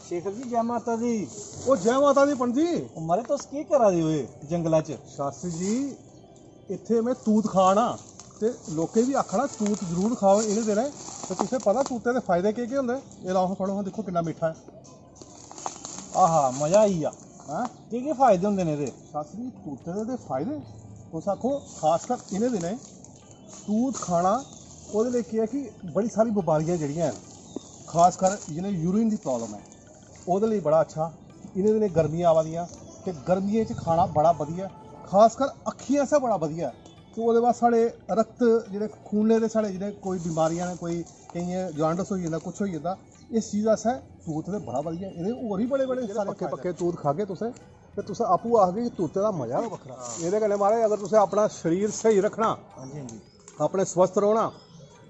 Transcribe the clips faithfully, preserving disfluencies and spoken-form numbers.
शेखर जी, जै माता दी। ओ जै माता दी पंत जी। ओ मारे, तुस केह् करा दे ओ एह् जंगला च? शास्त्री जी, इत्थै में तूत खा ना ते लोकें बी आखना, "तूत जरूर खाओ इ'नें दिनें।" ते तुसें पता तूतै दे फायदे केह् केह् होंदे? एह् लैओ हां, फड़ो हां, दिक्खो किन्ना मिट्ठा ऐ। आहा, मजा आई गेआ। हैं? केह् केह् फायदे होंदे न एह्दे? शास्त्री जी, तूतै दे ते फायदे, तुस आखो, खासकर इ'नें दिनें तूत खाना, ओह्दे लेई केह् ऐ कि बड़ी सारी बमारियां जेह्ड़ियां हैन, खासकर जि'नें यूरिन दी प्रॉब्लम ऐ, ओह्दे लेई बड़ा अच्छा। इ'नें दिनें गर्मियां आवा दियां ते गर्मियें च खाना बड़ा बधिया, खासकर अक्खियें आस्तै बड़ा बधिया। ते ओह्दे बाद साढ़े रक्त जेह्ड़े खूनै दे, साढ़े जेह्ड़े कोई बमारियां न, कोई केइयें जांडस होई जंदा, कुछ होई जंदा, इस चीज आस्तै तूत ते बड़ा बधिया। एह्दे होर बी बड़े बड़े जेह्ड़े सारे पक्के फायदे। पक्के तूत खागे तुसें, ते तुस आपूं आखगे कि तूतै दा मजा गै बक्खरा। हां। एह्दे कन्नै महाराज, अगर तुसें अपना शरीर स्हेई रक्खना, हां जी, हां जी। अपने स्वस्थ रौह्ना,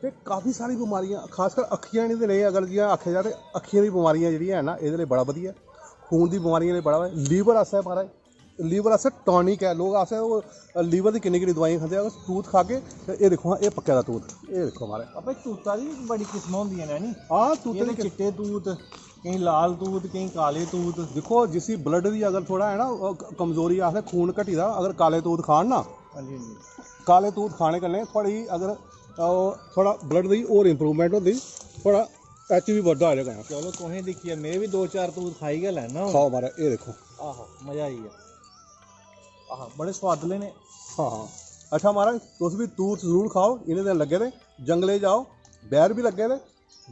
ते काफी सारी बमारियां, खासकर अक्खियां निं ते नेईं, अगर जि'यां आखेआ जा ते अक्खियें दी बमारियां जेह्ड़ियां हैन ना, एह्दे लेई बड़ा बधिया। खून दी बमारियें लेई बड़ा, लीवर आस्तै महाराज, लीवर आस्तै टॉनिक ऐ। लोक आखदे ओह् लीवर दी किन्नी किन्नी दवाइयां खंदे, अगर तूत खागे ते एह् दिक्खो हां, एह् पक्के दा तूत, एह् दिक्खो महाराज। अबे, तूता दी बी बड़ी किस्मां होंदियां न, हैनी? हां, तूते एह् दी ते किस- चिट्टे तूत, केईं लाल तूत, केईं काले तूत। दिक्खो, जिसी ब्लड दी अगर थोह्ड़ा है ना, ओह् क-, कमजोरी आखदे, खून घटी दा, अगर काले तूत खान ना, हां जी, हां जी। काले तूत खाने कन्नै थुआढ़ी अगर, ओह्, थुआढ़ा ब्लड दी होर इंप्रूवमेंट होंदी, थुआढ़ा एच बी बधदा एह्दे कन्नै। चलो, तुसें दिक्खियै में बी दो चार तूत खाई गै लैना हून। खाओ महाराज, एह् दिक्खो। आहो, मजा आई गेआ। आहो, बड़े सोआदले ने। हां, हां। अच्छा महाराज, तुस बी तूत जरूर खाओ, इ'नें दिन लग्गे दे, जंगले च जाओ, बैर बी लग्गे दे,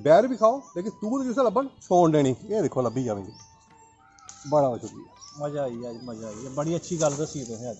बैर बी खाओ, लेकिन तूत जिसलै लब्भन, छोड़न देनी। एह् दिक्खो, लब्भी गेआ मिगी। बड़ा बड़ा शुक्रिया। मजा आई गेआ अज्ज, मजा आई गेआ। बड़ी अच्छी गल्ल दस्सी तुसें अज्ज।